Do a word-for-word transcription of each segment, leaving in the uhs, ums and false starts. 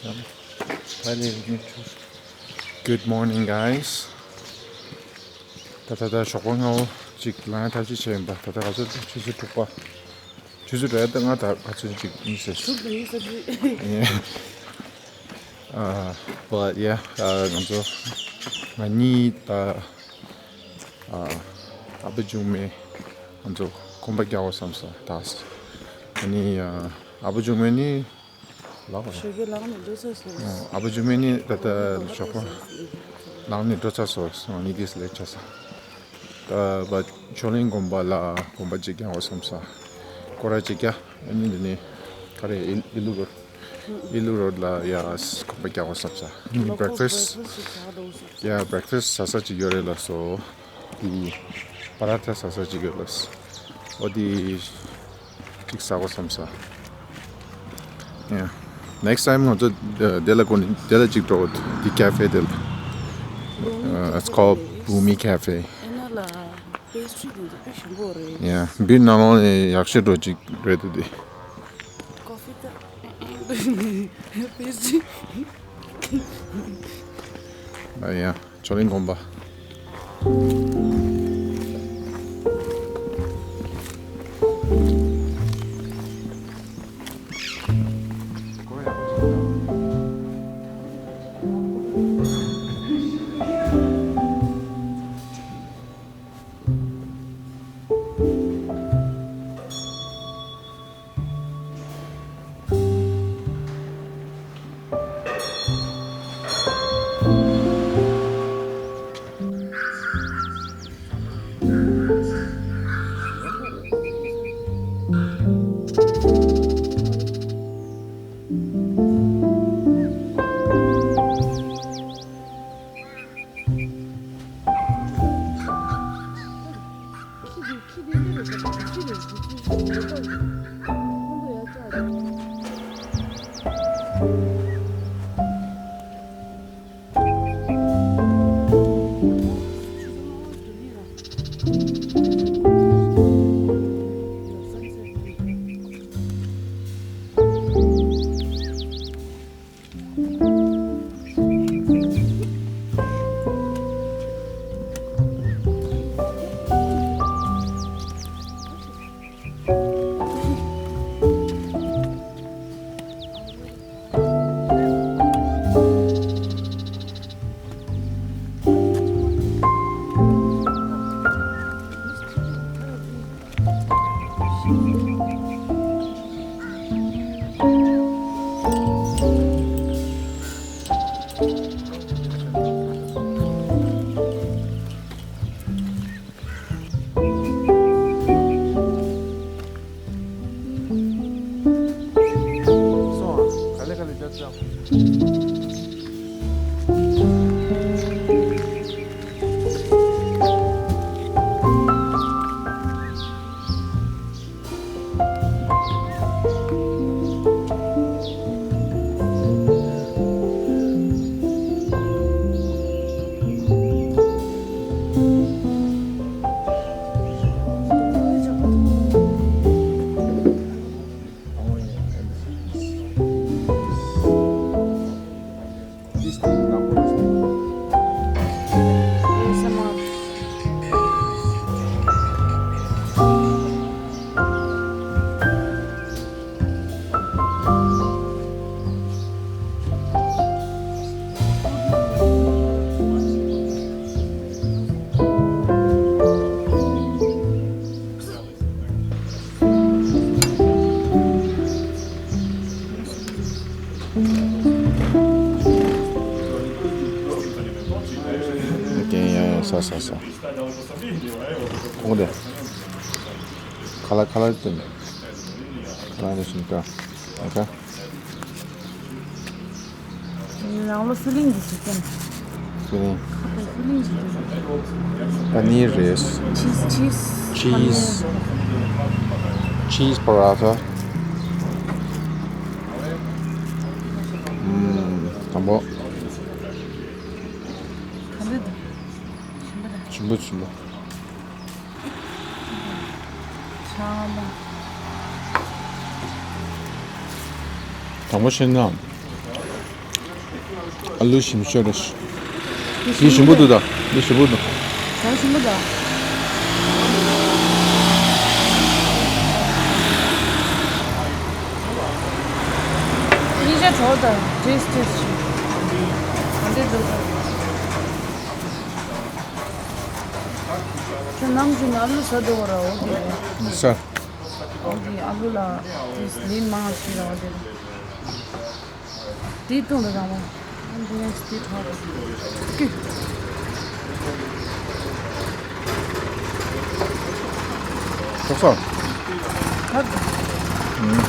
Hi, ladies and gentlemen. Good morning, guys. ད་ད་ད་ཞོགས་པ་སྔ་པོ་ཅིག་ལངས་ཐབས་ཤེས་བྱས་ཡིན་པ། ད་ད་ག་ཚོད་ཆུ་ཚོད་དྲུག་པ། ཆུ་ཚོད་དྲུག་པ་ད་ང་ད་ག་ཚོད་ཅིག་ཡིན་ཟེར། དྲུག་དང་ཉི་ཤུ་རྩ་དྲུག Yeah. Uh, but yeah, uh, ང་ཚོ་ང་གཉིས་ད་ཨ་ཨ་ཕ་ཆུང་མས་ང་ཚོ་གོམ་པ་རྒྱག་དགོས་བསམ་ས་ད། ཨ་ནི་ཨ་ཨ་ཕ་ཆུང་མས་ནི་ལགས་ཞོགས་ཀས་ལངས་ནས་འགྲོ་ཚར་སོང་། ཨ་ཕ་ཆུང་མས་ནི་ད་ལྟ་ཞོགས་པ་ལངས་ནས་འགྲོ་ཚར་སོང་། ང་གཉིས་དེ་སླེབས་ཚར་སོང་། ད་བ་ཆོས་གླིང་དགོན་པ་ལ་གོམ་པ་གཅིག་རྒྱག་དགོས་བསམ་ས། སྐོར་ར་གཅིག་རྒྱག་ཨ་ནི་འདི་ནས་ག་རེ་ཨི་ཨི་ལུ་རོ་ཨི་ལུ་རོཌ་ལ་ཡ་གོམ་པ་རྒྱག་དགོས་བསམ་ས། ཨ་ནི་བྷེ་རེག་ཕ་སི་ཡ་བྷེ་རེག་ཕ་སི་ཟ་ས་ཅིག་ཡོད་རེད་ལགས་སོ། དེ་པ་ར་ཐ་ཟ་ས་ཅིག་ཡོད་ལགས། ཨོ་དེ་ཅིག་ཟ་དགོས་བསམ་ས། Yeah. Next time ང་ཚོ་དེ་ལ་གོ་ནི་དེ་ལ་ཅིག་འགྲོ། དེ་ཁེ་ཧྥེ་དེ་ལ། Uh, it's called Bhumi Cafe. ཨེ་ན་ལ་པེ་སི་ཊི་རི་དེ་ཚོ་དཔེ་ཞིམ་པོ་རེད། Yeah. བི་ནང་ལོགས་ནས་ཡག་ཤོས་འགྲོ་ཅིག་རེད་འདུག་དེ། ཀོ་ཧྥི་དང་པེ་སི་ཊི་རི། ཨ་ཡ། ཆོས་གླིང་དགོན་པ། ཁོང་དེ་ཁ་ལག་ཁ་ལག་སྟོན། ཁ་ལག་ནས་ཤིང་རྟ། ཨ་ཁ། ནང་ལོ་ཕི་ལིང་གི་ཟེར་ཏེ། ཕི་ལིང་། ཕི་ལིང་གི་ཟེར་ཏེ། པ་ནིར་རེད། ཆིས་ཆིས། ཆིས། ཆིས་པ་ར་ཐ། ཨུམ། དང་པོ། ག་འདྲ་འདུག་ཞིམ་པོ་དང་། ཞིམ་པོ་ཞིམ་པོ། ཆང་མ། དང་པོ་ཤེས་ན། ཨ་ལུ་ཞིམ་ཤོས་རེད། འདི་ཞིམ་པོ་འདུག་ད། འདི་ཞིམ་པོ་འདུག་ད་ཞིམ་པོ་འདུག་ཡིན་ཤ་གྲོགས་དང་ཏེས་ཏེས་བྱེད། ག་འདྲས་འདུག་ད། ཁྱོད་ནམ་རྒྱུན་ཨ་ལུ་ཟ་འདུག་ར། འོ་དེ་རེད། ཟ། འོ་དེ་ཨ་ལུ་ལ་ཏེས་ལིན་མང་ཞིག་ར། འོ་དེ་རེད། དེའི་སྟེང་དུ་རང་དབང་། ཨ་འདི་ནས་དེ་ཐོག་ཏུ། ཀི། ཏོག་ཙམ། ཧབ། ཨུམ།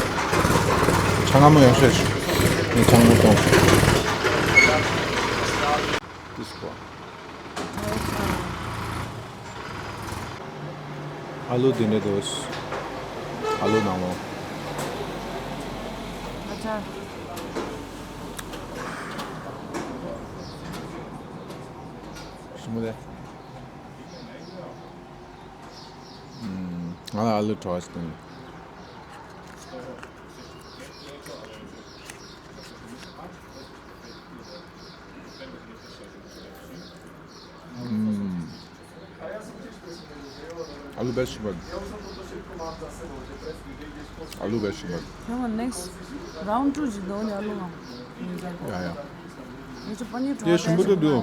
ཆང་སྔ་མོ་ཡོང་ཤེས། ངས་ཆང་མོ་གཏོང་། ཏིས་པོ། ཨ་ལུ་འདི་འདྲ་འདུག་ཨ་ལུ་ནང་ལོགས། ཨ་ཅག་ཞིམ་པོ་རེད། ཨུམ། ང་ལ་ཨ་ལུ་བྲོ་བ་ཞིག་བཏུང་། ཨུམ། ཨ་ལུ་བེ་ཤི་བ། ཨ་ལུ་བེ་ཤི་བ། ཁྱོད་ང་ནེགསི་རའུན་ཌི་ཊུ་ཞིག་འདོན་ནས་ཨ་ལུ་ང་། ཡ་ཡ། ངས་ཚོ་པ་ནིར་དེ་ཞིམ་པོ་འདུག་འདུག་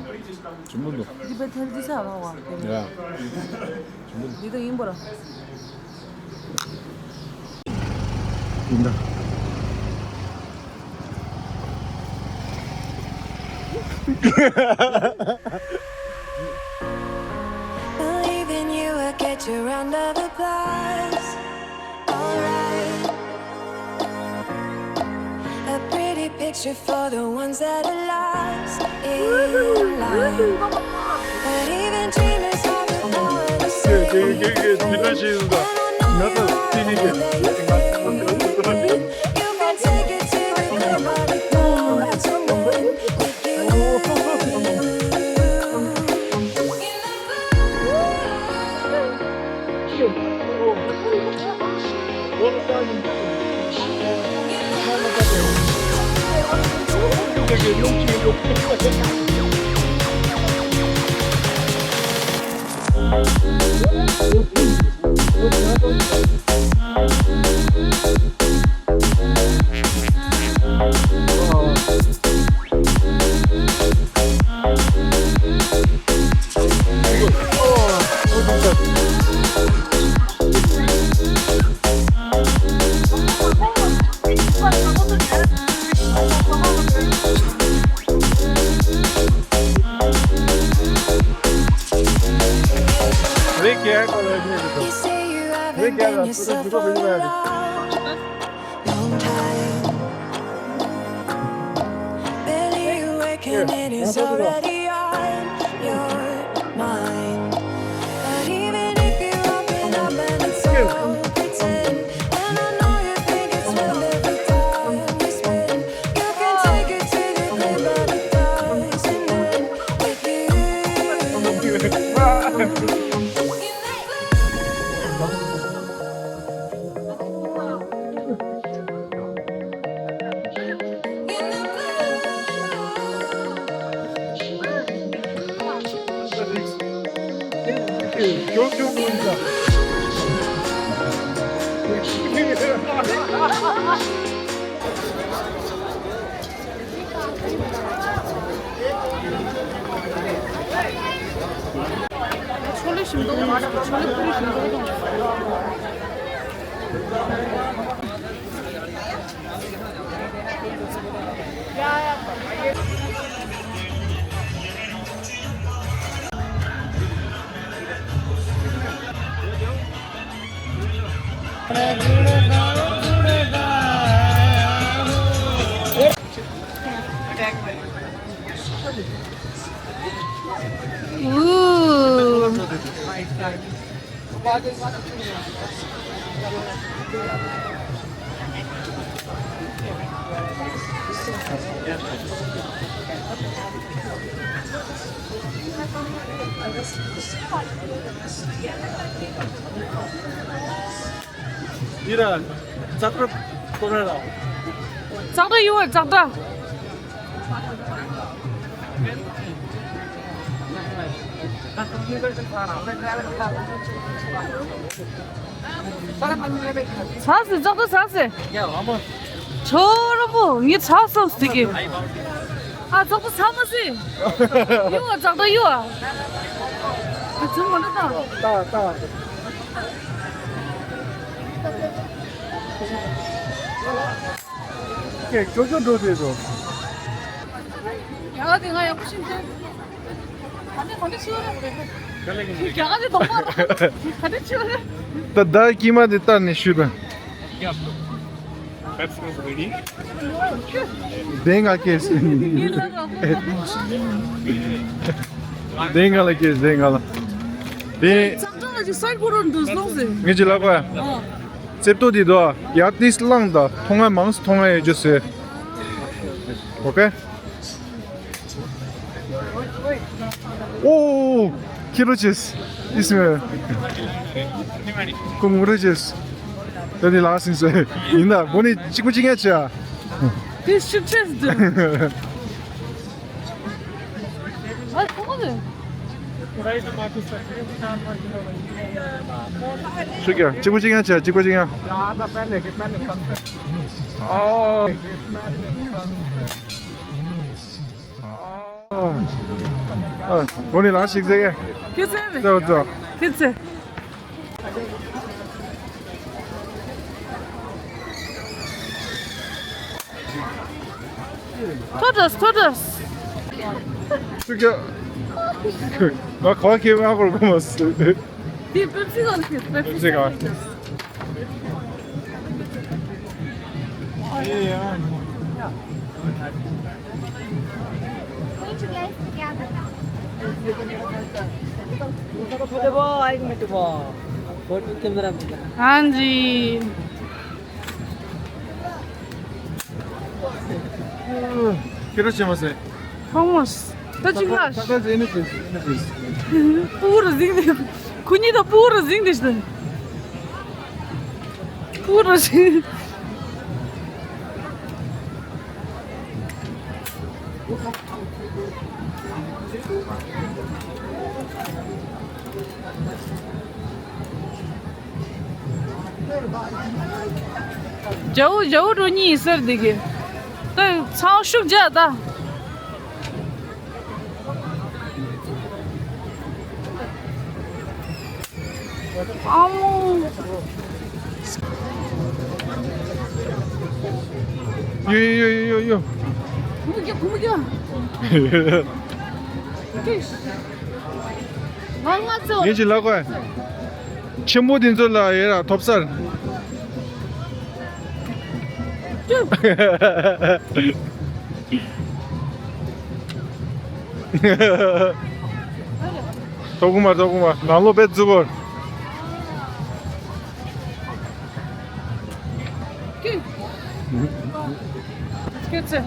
ཞིམ་པོ་འདུག་འདི་པའི་ཐལ་ཏི་ས་ར་བ། ཡ། ཞིམ་པོ་འདུག་འདི་ད་ཡིན་པ་ར། ཡིན་ད། Believing you will get your round of applause. Alright. A pretty picture for the ones that are lost in life. But even dreamers have the power to say, and I know you're gonna You can take it to the clear by the door. It's a moment with you. རེད་ཀྱི་ཨ་ཁོ་རེད་ཀྱི། རེད་ཀྱི་ཨ་ཁོ་རེད་ཀྱི། Long time. Barely awakening is already on your mind. But even if you open up and it's all pretend, and I know you think it's worth every time you spend, you can take it to the grave by the doors and then with you. ཆོ་ལེ་ཞིམ་མདོག་མ་རེད། ཆོ་ལེ་པུ་རི་ཞིམ་མདོག་དང་། འདི་ར་ཙག་སྒྲ་ཀོ་ར་ར། ཙག་སྒྲ་ཡོད་ཙག་སྒྲ། ཚར་སོང་། ཙག་ཏུ་ཚར་སོང་། ཁྱོད་རང་པོ་ངའི་ཚར་སོང་ཟེར་གི། ཨ་ཙག་ཏུ་ཚར་མ་སོང་། ཡུ་བ་ཙག་ཏུ་ཡུ་བ། ཨ་ཙུམ་མ་ན་ད། ད་ད། ཀྱེ་ཅོ་ཅོ་འགྲོ་དེ་ཚོ། ཡ་དེ་ང་ཡག་པོ་ཤེས་ཏེ། ག་འདྲ་ག་འདྲ་ཤེས་རེད། རྒྱ་གར་དེ་དོག་པ་རེད། ག་འདྲ་ཤེས་རེད། ད་ད་ཀྱི་མ་དེ་ལྟར་ནས་ཞུས་པ། དེ་ང་ཀེས། དེ་ང་ལ་ཀེས་དེ་ང་ལ། དེ། ཚང་ཚང་ལ་ཅིག་སའི་གོ་རོ་འདུག་ལོང་ཟེར། ངས་ཅི་ལབ་པ། རྩེབ་ཏོ་འདི་དོ་ཡར་ཏིས་བླངས་དང་མཐོང་ང་མང་སུ་མཐོང་ང་ཡོད་རྒྱུ་ཟེར། ཨོ་ཀེ། ཨོ། ཁྱི་རོ་ཅེས། ཨིས་མེ། ཁོ་ངུ་རོ་ཅེས། ད་ནི་ལ་སིང་སེ། ཡིན་ད་གོ་ནི་གཅིག་པུ་གཅིག་ཡ་ཆ། དེ་ཤུགས་ཆེས་འདུག་ཨ་ཁོ་ནི། ཤུགས་ཀྱང་གཅིག་པུ་གཅིག་ཡ་ཆ་གཅིག་པུ་གཅིག་ཡ། ཨོ། ཨ། ཨ། འོ་ནི་ལ་ཞིག་ཟེར་གི། ཁྱེད་ཚེ་རེད། ཙོ་ཙོ། ཁྱེད་ཚེ། ཐོ་ཏྲས་ཐོ་ཏྲས། ཤུགས་ཀྱང་། ང་ག་བ་ཁྱེད་ང་གོར་གོ་མ་སུ། དེ་པེབ་སི་གང་ཁྱེད་པེབ་སི་གང་། हाँ जी। ཁྱེད་རང་ཆེ་མ་ཟེར། ཁོང་མོ། ད་ཅིག་ལ། ད་ད་ཟེར་ནི་ཅིག་ཟེར་ནི་ཅིག་སྤུ་གུ་རུ་གཟིགས་ནས། ཁོ་གཉིས་ད་སྤུ་གུ་རུ་གཟིགས་ནས་ཟེར། སྤུ་གུ་རུ་གཟིགས། རྒྱ་བོ་རྒྱ་བོ་འགྲོ་ཉིན་ཡིན་ཟེར་འདི་གི། ད་ཚང་ཤུགས་རྒྱག་ད། ཨ་མོ། ཡོ་ཡོ་ཡོ་ཡོ་ཡོ། མུ་གི་མུ་གི། ང་ང་ཚོ། ངས་ཅི་ལབ་དགོས། ཆེན་པོ་དེ་ཚོ་ལ་ཡོད་ར་ཐོབ་སར། ཐོག་ཁུ་མ་ཐོག་ཁུ་མ་ནང་ལོ་བེད་རྫུ་བོར། ཁྱེད་ཚེ།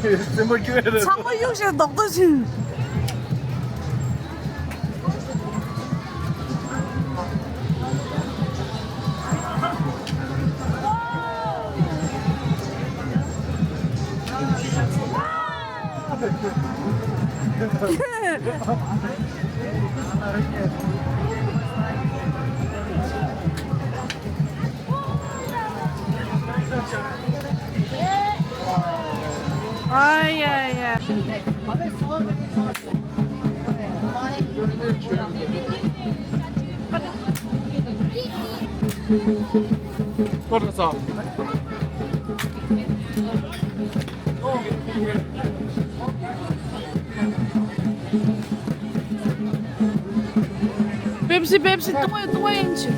ཚང་མ་གཡུག་བཞིན་རྡོག་རྡོག་བྱིན། ཨ་ཡ་ཡ། Pepsi, Pepsi, tungwe, tungwe inchi.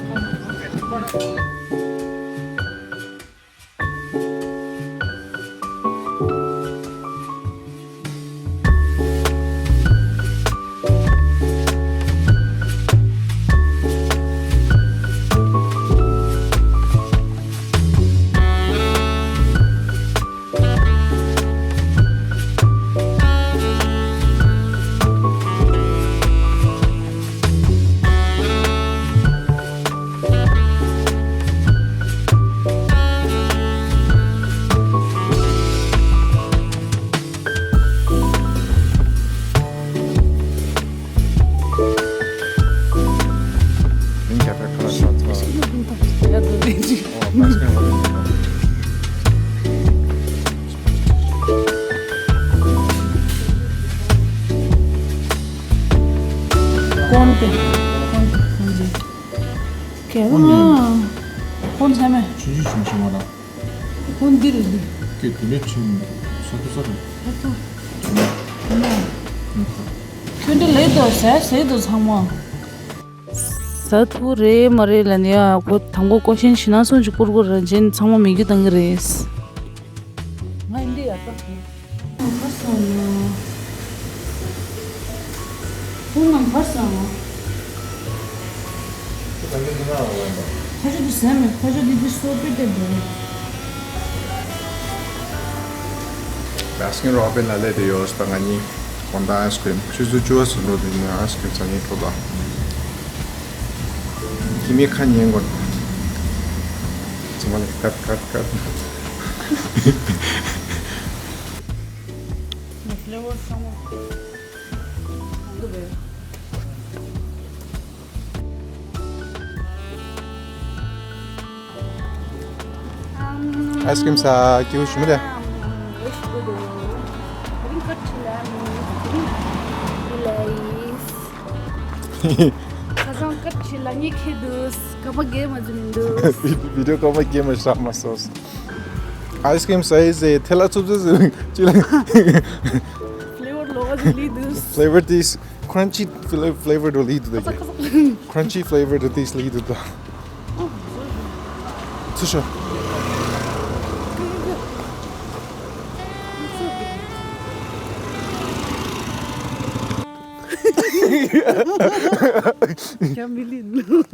ཀོན་ཏེ། ཀོན་ཏེ། ཀོན་ཏེ། ཀེ་ཀོན་ནི། ཀོན་ཚང་མ། ཆུང་ཆུང་ཆུང་ཆུང་བ་ལ། ཀོན་འདི་རེད་འདི། ཀེ་དེ་ནས་ཆུང་། ས་ཐོ་ས་རེད། ས་ཐོ། ཁྱོད་འདི་ལས་དོ་ཟས་ཟས་དོ་ཚང་མ། ས་ཐོ་རེད་མ་རེད་ལ་ནི་ཡ་ཁོ་དང་པོ་ཀོ་ཤན་ཞིག་ན་སོང་ཅིག་བསྐུར་དགོས་ར་ཇན་ཚང་མ་མི་རྒྱུ་བཏང་གི་རེད། ང་འདི་ཡ་ཏོ། ཁ་སང་ན། ཁོང་ནང་ཁ་སང་ན། ཁ་ཆུ་དེ་ཟ་མེད། ཁ་ཆུ་དེ་དེ་སོ་པི་ཏེ་འདུག Baskin Robbins ལ་སླེབས་ཏེ་ཡོད་པ། ང་གཉིས་དགོང་དག་ཨའི་སི་ཀི་རིམ་ཆུ་ཚོད་བཅུ་པ་ཟིན་འགྲོ་དུས་ནས་ཨའི་སི་ཀི་རིམ་ཟ་སྙིང་བྲོ་ལ། དེ་མིན་ཁ་ཉན་དགོས། ཚང་མ་ལ་ཀད་ཀད་ཀད། Flavor ཚང་མ། འདུག་པས། ཨའི་སི་ཀི་རིམ་ཟ་སྐྱིད་པོ་ཞིག་མི་རེད། ཁ་སང་སྐད་ཆེ་ལ་ངས་ཁེ་འདུག་ཀ་པ་རྒན་མ་འཛིན་འདུག་བི་ཌིའོ་ཀ་པ་རྒན་མ་ཤག་མ་སོང་། ཨའི་སི་ཀི་རིམ་ཟ་ཡི་ཟེར་ཐལ་ལ་ཚུབ་ཚུབ་ཟེར་ཅི་ལ། Flavor ལོག་ཅིག་ལི་འདུག Flavor དེ་ཀྲན་ཆི་flavor དུ་ལི་འདུག་ད་ཀྲན་ཆི་flavor དུ་དེ་ལི་འདུག་ད། ཚུ་ཤོ། ཀྱང་མི་ལི་འདུག